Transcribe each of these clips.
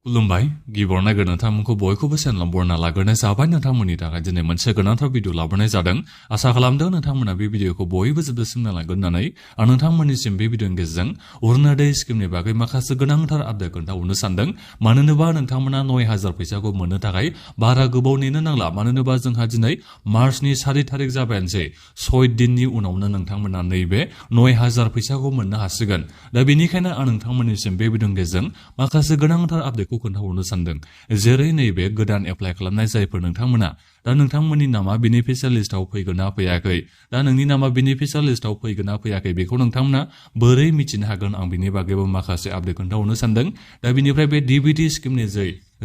खुलुमबाय गिबियावनो नोंथांमोनखौ बयखौबो चेनेलाव बरना लाग्रोनाय जाबाय नोंथांमोननि थाखाय दिनै मोनसे गोनांथार भिडिअ लाबोनाय जादों आसा खालामदों नोंथांमोना बे भिडिअखौ बयबो जोबजासिम नायलांगोन होननानै आं नोंथांमोननिसिम बे भिडिअनि गेजेरजों अरुणोदय स्किमनि बागै माखासे गोनांथार आपडेट खोन्थाहरनो सानदों मानो होनोबा नोंथांमोना 9,000 फैसाखौ मोननो थाखाय बारा गोबाव नेनो नांला मानो होनोबा जोंहा दिनै मार्चनि 4 थारिख जाबायानोसै 6 दिननि उनावनो नोंथांमोना नैबे 9,000 फैसाखौ मोननो हासिगोन दा बेनिखायनो आं नोंथांमोननिसिम बे भिडिअनि गेजेरजों माखासे गोनांथार आपडेट खोन्थाहरनो सानदों जेरै नैबे गोदान एप्लाइ खालामनाय जायफोर नोंथांमोना दा नोंथांमोननि नामा बेनिफिशियाल लिस्टआव फैगोन ना फैयाखै दा नोंनि नामा बेनिफिशियाल लिस्टआव फैगोन ना फैयाखै बेखौ नोंथांमोना बोरै मिथिनो हागोन आं बिनि बागैबो माखासे आपडेट खोन्थाहरनो सानदों दा बिनिफ्राय बे डिबिटि स्किमनि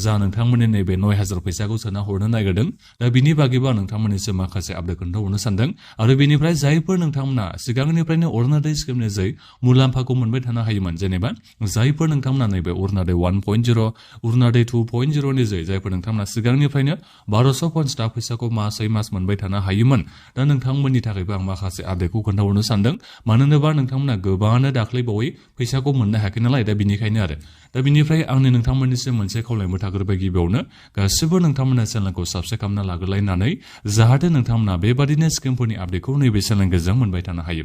जा नोंथांमोननि नैबे 9,000 फैसाखौ सोना हरनो नागिरदों दा बिनि बागैबो आं नोंथांमोननिसिम माखासे आपडेट खोन्थाहरनो सानदों आरो बेनिफ्राय जायफोर नोंथांमोना सिगांनिफ्रायनो अरुणोदय स्किमनि मुलाम्फाखौ मोनबाय थानो हायोमोन जेनेबा जायफोर नोंथांमोना नैबे अरुणोदय 1.0 अरुणोदय 2.0 नि जायफोर नोंथांमोना सिगांनिफ्रायनो 1250 फैसाखौ मासै मास मोनबाय थानो हायोमोन दा नोंथांमोननि थाखायबो आं माखासे आपडेटखौ खोन्थाहरनो सानदों मानो होनोबा नोंथांमोना गोबाङानो दाख्लैबावै फैसाखौ मोननो हायाखै नालाय दा बिनिखायनो आरो दा बिनिफ्राय आंनि नोंथांमोननिसिम मोनसे खावलायबो थाग्रोबाय गिबियावनो गासिबो नोंथांमोना चेनेलखौ साबस्क्राइब खालामना लाग्रोलायनानै जाहाथे नोंथांमोना बेबादिनो स्किमफोरनि आपडेटखौ नैबे चेनेलनि गेजेरजों मोनबाय थानो हायो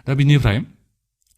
दा बिनिफ्राय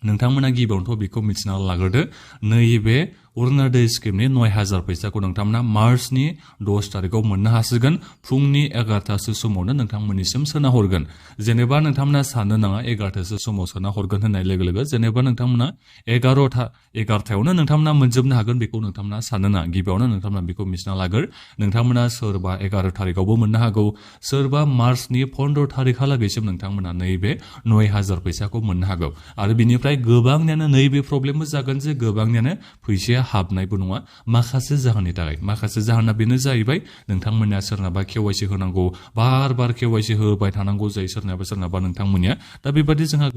नोंथांमोना गिबियावनोथ' बेखौ मिथिना लाग्रोदो नैबे अरुणोदय स्किमनि 9,000 फैसाखौ नोंथांमोना मार्चनि 10 थारिखआव मोननो हासिगोन फुंनि 11थासो समावनो नोंथांमोननिसिम सोना हरगोन जेनेबा नोंथांमोना साननो नाङा 11थासो समाव सोना हरगोन होननाय लोगो लोगो जेनेबा नोंथांमोना 11थायावनो नोंथांमोना मोनजोबनो हागोन बेखौ नोंथांमोना साननो नाङा गिबियावनो नोंथांमोना बेखौ मिथिना लाग्रो नोंथांमोना सोरबा 11 थारिखआवबो मोननो हागौ सोरबा मार्चनि 15 थारिखहालागैसिम नोंथांमोना नैबे 9,000 फैसाखौ मोननो हागौ आरो बिनिफ्राय गोबांनियानो नैबे प्रब्लेमबो जागोन जे गोबांनियानो फैसाया हाबनायबो नङा माखासे जाहोननि थाखाय माखासे जाहोना बेनो जाहैबाय नोंथांमोननिया सोरनाबा केवाइसि होनांगौ बार केवाइसि होबाय थानांगौ जायो सोरनाबा नोंथांमोननिया दा बेबादि जोंहा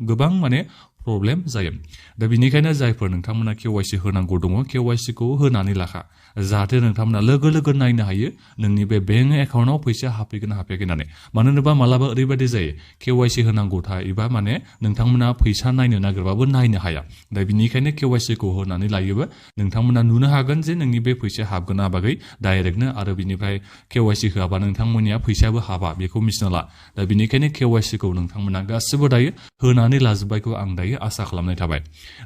गोबां माने प्रब्लेम जायो दा बिनिखायनो जायफोर नोंथांमोना केवाइसि होनांगौ दङ केवाइसिखौ होनानै लाखा जाहाथे नोंथांमोना लोगो लोगो नायनो हायो नोंनि बे बेंक एकाउन्टआव फैसा हाबफैगोन हाबफैयाखै होननानै मानो होनोबा मालाबा ओरैबायदि जायो केवाइसि होनांगौ थायोबा माने नोंथांमोना फैसा नायनो नागिरबाबो नायनो हाया दा बिनिखायनो केवाइसिखौ होनानै लायोबा नोंथांमोना नुनो हागोन जे नोंनि बे फैसाया हाबगोन ना हाबाखै डाइरेक्टनो आरो बिनिफ्राय केवाइसि होआबा नोंथांमोननिया फैसायाबो हाबा बेखौ मिथिना ला दा बिनिखायनो केवाइसिखौ नोंथांमोना गासिबो दायो होनानै लाजोबबायखौ आं दायो आसा खालामनाय थाबाय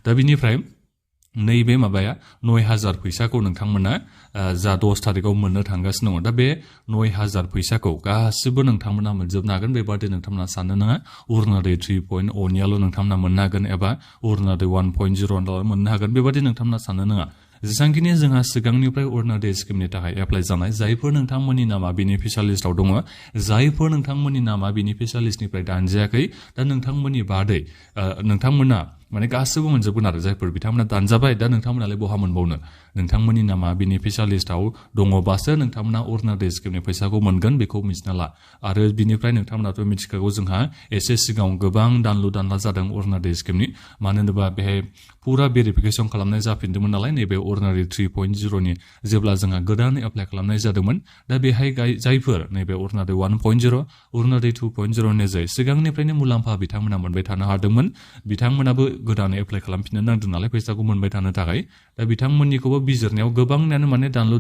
दा बिनिफ्राय नैबे माबाया 9,000 फैसाखौ नोंथांमोना जा 10 थारिखआव मोननो थांगासिनो दङ दा बे 9,000 फैसाखौ गासिबो नोंथांमोना मोनजोबनो हागोन बेबादि नोंथांमोना साननो नाङा अरुणोदय 3.0 नियाल' नोंथांमोना मोननो हागोन एबा अरुणोदय 1.0 मोननो हागोन बेबादि नोंथांमोना साननो नाङा जेसांखिनि जोंहा सिगांनिफ्राय अरुणोदय स्किमनि थाखाय एप्लाइ जानाय जायफोर नोंथांमोननि नामा बेनिफिशियाल लिस्टआव दङ जायफोर नोंथांमोननि नामा बेनिफिशियाल लिस्टनिफ्राय दानजायाखै दा नोंथांमोननि बादै नोंथांमोना माने गासिबो मोनजोबगोन आरो जायफोर बिथांमोना दानजाबाय दा नोंथांमोनालाय बहा मोनबावनो नोंथांमोननि नामा बेनिफिशियाल लिस्टआव दङबासो नोंथांमोना अरुणोदय स्किमनि फैसाखौ मोनगोन बेखौ मिथिना ला आरो बिनिफ्राय नोंथांमोनाथ' मिथिखागौ जोंहा एसे सिगाङाव गोबां दानलु जादों अरुणोदय स्किमनि मानो होनोबा बेहाय फुरा भेरिफिकेसन खालामनाय जाफिनदोंमोन नालाय नैबे अरुणोदय 3.0 नि जेब्ला जोंहा गोदान एप्लाइ खालामनाय जादोंमोन दा बेहाय जायफोर नैबे अरुणोदय 1.0 अरुणोदय 2.0 नि जाय सिगांनिफ्रायनो मुलाम्फा बिथांमोना मोनबाय थानो हादोंमोन बिथांमोनाबो गोदानै एप्लाइ खालामफिननो नांदों नालाय फैसाखौ मोनबाय थानो थाखाय दा बिथांमोननिखौबो बिजिरनायाव गोबांनियानो माने दानलु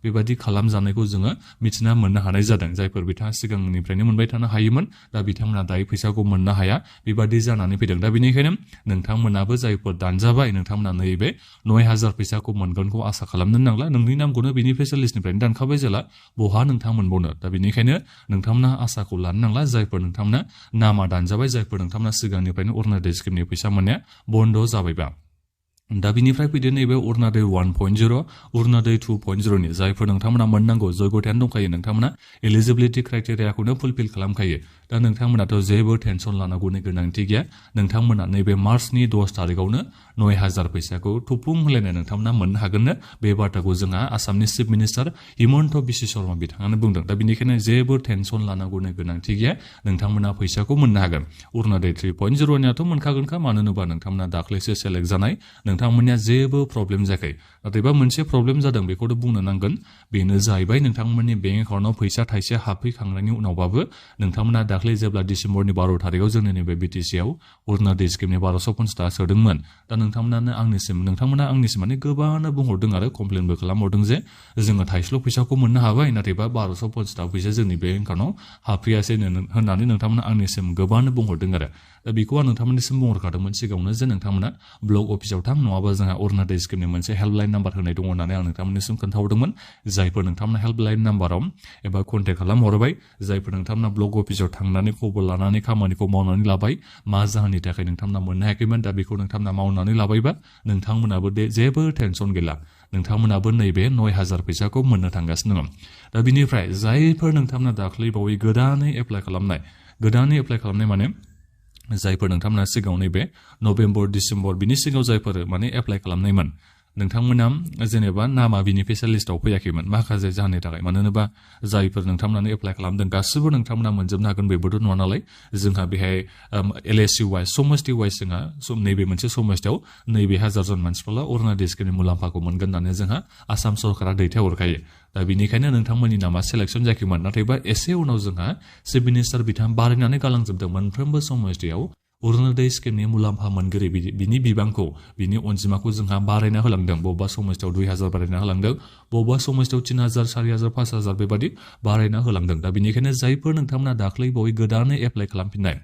बेबादि खालामजानायखौ जोङो मिथिना मोननो हानाय जादों जायफोर बिथाङा सिगांनिफ्रायनो मोनबाय थानो हायोमोन दा बिथांमोना दायो फैसाखौ मोननो हाया बेबादि जानानै फैदों दा बेनिखायनो नोंथांमोनाबो जायफोर दानजाबाय नोंथांमोना नैबे 9,000 फैसाखौ मोनगोनखौ आसा खालामनो नांला नोंनि नामखौनो बेनिफिशियाल लिस्टनिफ्रायनो दानखाबाय जेला बहा नोंथां मोनबावनो दा बेनिखायनो नोंथांमोना आसाखौ लानो नांला जायफोर नोंथांमोना नामा दानजाबाय जायफोर नोंथांमोना सिगांनिफ्रायनो अरुणोदय स्किमनि फैसा मोननाया बन्द जाबायबा दा बिनिफ्राय फैदो नैबे अरुणोदय 1.0 अरुणोदय 2.0 नि जायफोर नोंथांमोना मोननांगौ जयगथायानो दंखायो नोंथांमोना एलिजिबिलिटि क्राइटेरियाखौनो फुलफिल खालामखायो दा नोंथांमोनाथ' जेबो टेनसन लानांगौनि गोनांथि गैया नोंथांमोना नैबे मार्चनि 10 थारिखआवनो 9,000 फैसाखौ थुफुं होलायनाय नोंथांमोना मोननो हागोननो बे बाथ्राखौ जोंहा आसामनि चिफ मिनिस्टार हिमन्त बिश्व शर्मा बिथाङानो बुंदों दा बेनिखायनो जेबो टेनसन लानांगौनि गोनांथि गैया नोंथांमोना फैसाखौ मोननो हागोन अरुणोदय 3.0 नियाथ' मोनखागोनखा मानो होनोबा नोंथांमोना दाख्लैसो सेलेक्ट जानाय नोंथांमोननिया जेबो प्रब्लेम जायाखै नाथायबा मोनसे प्रब्लेम जादों बेखौथ' बुंनो नांगोन बेनो जाहैबाय नोंथांमोननि बेंक एकाउन्टाव फैसा थाइसे हाबफैखांनायनि उनावबाबो नोंथांमोना दाख्लै जेब्ला डिसेम्बरनि 12 थारिखआव जोंनि नैबे बिटिसिआव अरुणोदय स्किमनि 1250 थाखा सोदोंमोन दा नोंथांमोना आंनिसिम माने गोबाङानो बुंहरदों आरो कमप्लेनबो खालामहरदों जे जोङो थाइसेल' फैसाखौ मोननो हाबाय नाथायबा 1250 थाखा फैसा जोंनि बेंक एकाउन्टाव हाबफैयासै होननानै नोंथांमोना आंनिसिम गोबाङानो बुंहरदों आरो दा बेखौ आं नोंथांमोननिसिम बुंहरखादोंमोन सिगाङावनो जे नोंथांमोना ब्लक अफिसाव थां नङाबा जोंहा अरुणोदय स्किमनि मोनसे हेल्पलाइन नाम्बार होनाय दङ होननानै आं नोंथांमोननिसिम खोन्थाहरदोंमोन जायफोर नोंथांमोना हेल्पलाइन नाम्बाराव एबा कन्टेक्ट खालामहरबाय जायफोर नोंथांमोना ब्लक अफिसाव थांनानै खबर लानानै खामानिखौ मावनानै लाबाय मा जाहोननि थाखाय नोंथांमोना मोननो हायाखैमोन दा बेखौ नोंथांमोना मावनानै लाबायबा नोंथांमोनाबो जेबो टेनसन गैला नोंथांमोनाबो नैबे 9000 फैसाखौ मोननो थांगासिनो दङ दा बिनिफ्राय जायफोर नोंथांमोना दाख्लै बावै गोदानै एप्लाइ खालामनाय माने जायफोर नोंथांमोना सिगाङाव नैबे नभेम्बर डिसेम्बर बिनि सिगाङाव जायफोर माने एप्लाइ खालामनायमोन नोंथांमोना जेनेबा नामा बेनिफिसियेल लिस्टआव फैयाखैमोन माखासे जाहोननि थाखाय मानो होनोबा जायफोर नोंथांमोना एप्लाइ खालामदों गासिबो नोंथांमोना मोनजोबनो हागोन बेबोथ' नङा नालाय जोंहा बेहाय LSC वाइज समस्ति वाइज जोंहा नैबे मोनसे समस्तियाव नैबे 1000 जन मानसिफोरा अरुणोदय स्किमनि मुलाम्फाखौ मोनगोन होननानै जोंहा आसाम सरकारा दैथायहरखायो दा बेनिखायनो नोंथांमोननि नामा सेलेक्सन जायाखैमोन नाथायबा एसे उनाव जोंहा चिफ मिनिस्टार बिथाङा बारायनानै गालांजोबदों मोनफ्रोमबो समस्तियाव अरुणोदय स्किमनि मुलाम्फा मोनगिरि बिनि बिबांखौ बिनि अनजिमाखौ जोंहा बारायना होलांदों बबेबा समस्तियाव 2000 बारायना होलांदों बबेबा समस्तियाव 3000 4000 5000 बेबादि बारायना होलांदों दा बेनिखायनो जायफोर नोंथांमोना दाख्लै बावै गोदानै एप्लाइ खालामफिननाय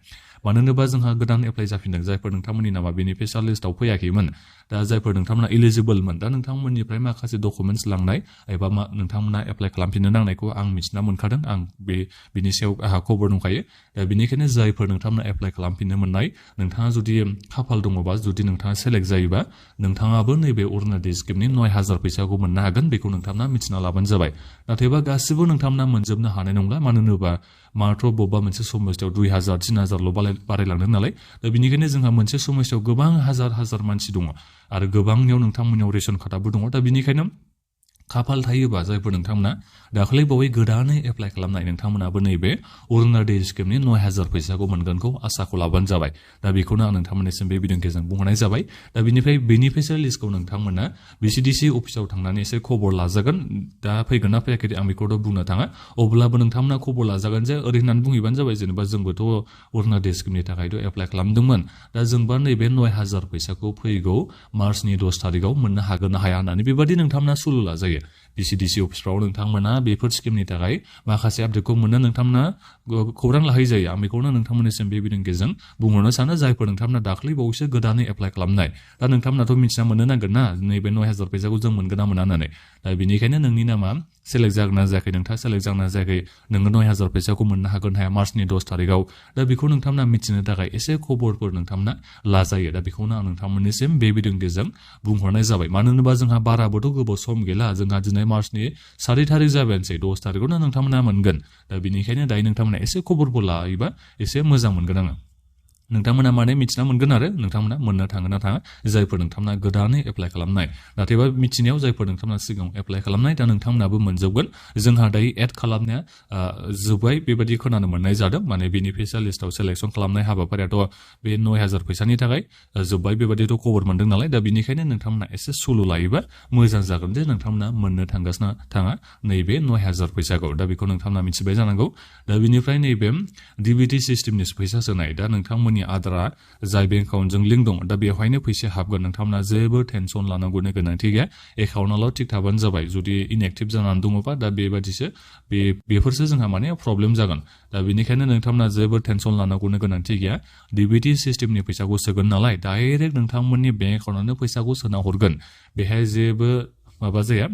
मानो होनोबा जोंहा गोदान एप्लाइ जाफिनदों जायफोर नोंथांमोननि नामा बेनिफिसियेल लिस्टआव फैयाखैमोन दा जायफोर नोंथांमोना इलिजिबोलमोन दा नोंथांमोननिफ्राय माखासे डकुमेन्टस लांनाय एबा नोंथांमोना एप्लाइ खालामफिननो नांनायखौ आं मिथिना मोनखादों आं बिनि सायाव आंहा खबर दंखायो दा बेनिखायनो जायफोर नोंथांमोना एप्लाइ खालामफिननो मोननाय नोंथाङा जुदि खाफाल दङबा जुदि नोंथाङा सेलेक्ट जायोबा नोंथाङाबो नैबे अरुणोदय स्किमनि 9000 फैसाखौ मोननो हागोन बेखौ नोंथांमोना मिथिना लाबानो जाबाय नाथायबा गासिबो नोंथांमोना मोनजोबनो हानाय नंला मानो होनोबा मात्र बबेबा मोनसे समस्तियाव 2000 3000ल' बारायलांदों नालाय दा बेनिखायनो जोंहा मोनसे समस्तियाव गोबां हाजार मानसि दङ आरो गोबांनियाव नोंथांमोननियाव रेशन कार्डआबो दङ दा बेनिखायनो खाफाल थायोबा जायफोर नोंथांमोना दाख्लै बावै गोदानै एप्लाइ खालामनाय नोंथांमोनाबो नैबे अरुणोदय स्किमनि 9000 फैसाखौ मोनगोनखौ आसाखौ लाबानो जाबाय दा बेखौनो आं नोंथांमोननिसिम बे भिडिअनि गेजेरजों बुंहरनाय जाबाय दा बिनिफ्राय बेनिफिसियेल लिस्टखौ नोंथांमोना BCDC अफिसाव थांनानै एसे खबर लाजागोन दा फैगोन ना फैयाखै आं बेखौथ' बुंनो थाङा अब्लाबो नोंथांमोना खबर लाजागोन जे ओरै होननानै बुंहैबानो जाबाय जेनेबा जोंबोथ' अरुणोदय स्किमनि थाखायथ' एप्लाइ खालामदोंमोन दा जोंबा नैबे 9000 फैसाखौ फैगौ मार्चनि 10 थारिखआव मोननो हागोन ना हाया होननानै बेबादि नोंथांमोना सुलु लाजायो BCDC अफिसफ्राव नोंथांमोना बेफोर स्किमनि थाखाय माखासे आपडेटखौ मोननो नोंथांमोना खौरां लाहै जायो आं बेखौनो नोंथांमोननिसिम बे भिडिअनि गेजेरजों बुंहरनो सानो जायफोर नोंथांमोना दाख्लै बावैसो गोदानै एप्लाइ खालामनाय दा नोंथांमोनाथ' मिथिना मोननो नांगोन ना नैबे 9000 फैसाखौ जों मोनगोन ना मोना होननानै दा बेनिखायनो नोंनि नामा सेलेक्ट जागोन ना जायाखै नोंथाङा सेलेक्ट जागोन ना जायाखै नोङो 9000 फैसाखौ मोननो हागोन हाया मार्चनि 10 थारिखआव दा बेखौ नोंथांमोना मिथिनो थाखाय एसे खबरफोर नोंथांमोना लाजायो दा बेखौनो आं नोंथांमोननिसिम बे भिडिअनि गेजेरजों बुंहरनाय जाबाय मानो होनोबा जोंहा बाराबोथ' गोबाव सम गैला जोंहा दिनै मार्चनि 4 थारिख जाबायानोसै 10 थारिखआवनो नोंथांमोना मोनगोन दा बेनिखायनो दायो नोंथांमोना एसे खबरफोर लायोबा एसे मोजां मोनगोन आङो नोंथांमोना माने मिथिना मोनगोन आरो नोंथांमोना मोननो थाङो ना थाङा जायफोर नोंथांमोना गोदानै एप्लाइ खालामनाय नाथायबा मिथिनायाव जायफोर नोंथांमोना सिगाङाव एप्लाइ खालामनाय दा नोंथांमोनाबो मोनजोबगोन जोंहा दायो एड खालामनाया जोब्बाय बेबायदि खोनानो मोननाय जादों माने बेनिफिसियेल लिस्टआव सेलेक्सन खालामनाय हाबाफारियाथ' बे 9000 फैसानि थाखाय जोब्बाय बेबायदिथ' खबर मोनदों नालाय दा बेनिखायनो नोंथांमोना एसे सुलु लायोबा मोजां जागोन जे नोंथांमोना मोननो थांगासिनो थाङा नैबे 9000 फैसाखौ दा बेखौ नोंथांमोना मिथिबाय जानांगौ दा बेनिफ्राय नैबे DBT सिस्टेमनि फैसा सोनाय दा नोंथांमोननि आदारा जाय बेंक एकाउन्टजों लिंक दं दा बेवहायनो फैसा हाबगोन नोंथांमोना जेबो टेनसन लानांगौनि गोनांथि गैया एकाउन्टआल' थिग थाबानो जाबाय जुदि इनएक्टिभ जानानै दङबा दा बेबादिसो बेफोरसो जोंहा माने प्रब्लेम जागोन दा बेनिखायनो नोंथांमोना जेबो टेनसन लानांगौनि गोनांथि गैया DBT सिस्टेमनि फैसाखौ सोगोन नालाय डाइरेक्ट नोंथांमोननि बेंक एकाउन्टआवनो फैसाखौ सोना हरगोन बेहाय जेबो माबा जाया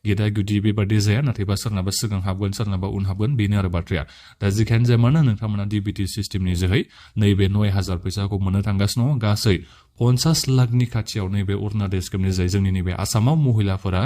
गेदा गुदि बेबादि जाया नाथायबा सोरनाबा सिगां हाबगोन सोरनाबा उन हाबगोन बेनो आरो बाथ्राया दा जिखियानो जाया मानो नोंथांमोना DBT सिस्टेमनि जोहै नैबे 9000 फैसाखौ मोननो थांगासिनो दङ गासै 50 लाखनि खाथियाव नैबे अरुणोदय स्किमनि जाय जोंनि नैबे आसामाव महिलाफोरा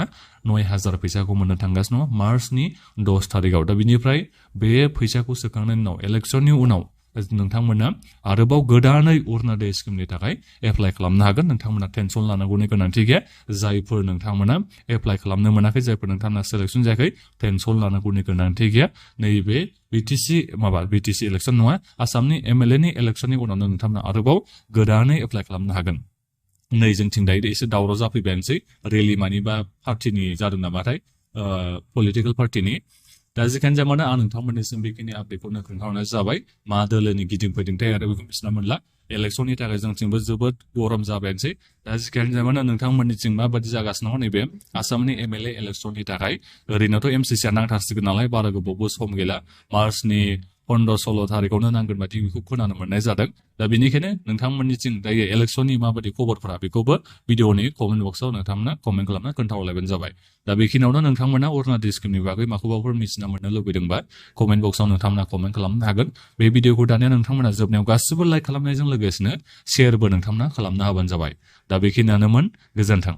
9000 फैसाखौ मोननो थांगासिनो दङ मार्चनि 10 थारिखआव दा बिनिफ्राय बे फैसाखौ सोखांनायनि उनाव इलेक्सननि उनाव नोंथांमोना आरोबाव गोदानै अरुणोदय स्किमनि थाखाय एप्लाइ खालामनो हागोन नोंथांमोना टेनसन लानांगौनि गोनांथि गैया जायफोर नोंथांमोना एप्लाइ खालामनो मोनाखै जायफोर नोंथांमोना सेलेक्सन जायाखै टेनसन लानांगौनि गोनांथि गैया नैबे BTC इलेक्सन नङा आसामनि MLA नि इलेक्सननि उनावनो नोंथांमोना आरोबाव गोदानै एप्लाइ खालामनो हागोन नै जोंथिं दायो एसे दावराव जाफैबायानोसै रेलि मानि बा पार्टिनि जादों नामाथाय पलिटिकेल पार्टिनि दा जिखियानो जाया मानो आं नोंथांमोननिसिम बेखिनि आपडेटखौनो खोन्थाहरनाय जाबाय मा दोलोनि गिदिंफैदोंथाय आरो बेखौ मिथिना मोनला इलेक्सननि थाखाय जोंथिंबो जोबोद गरम जाबायानोसै दा जिखियानो जाया मानो नोंथांमोननिथिं माबायदि जागासिनो दङ नैबे आसामनि MLA इलेक्सननि थाखाय ओरैनोथ' MCCआ नांथारसिगोन नालाय बारा गोबावबो सम गैला मार्चनि 15-16 थारिखआवनो नांगोन बादि बेखौ खोनानो मोननाय जादों दा बेनिखायनो नोंथांमोननिथिं दायो इलेक्सननि माबायदि खबरफोरा बेखौबो भिडिअनि कमेन्ट बक्सआव नोंथांमोना कमेन्ट खालामना खोन्थाहरलायबानो जाबाय दा बेखिनियावनो नोंथांमोना अरुणाचल स्किमनि बागै माखौबाफोर मिथिना मोननो लुबैदोंबा कमेन्ट बक्सआव नोंथांमोना कमेन्ट खालामनो हागोन बे भिडिअखौ दानिया नोंथांमोना जोबनायाव गासिबो लाइक खालामनायजों लोगोसेनो शेयारबो नोंथांमोना खालामनो हाबानो जाबाय दा बेखिनियानोमोन गोजोन्थों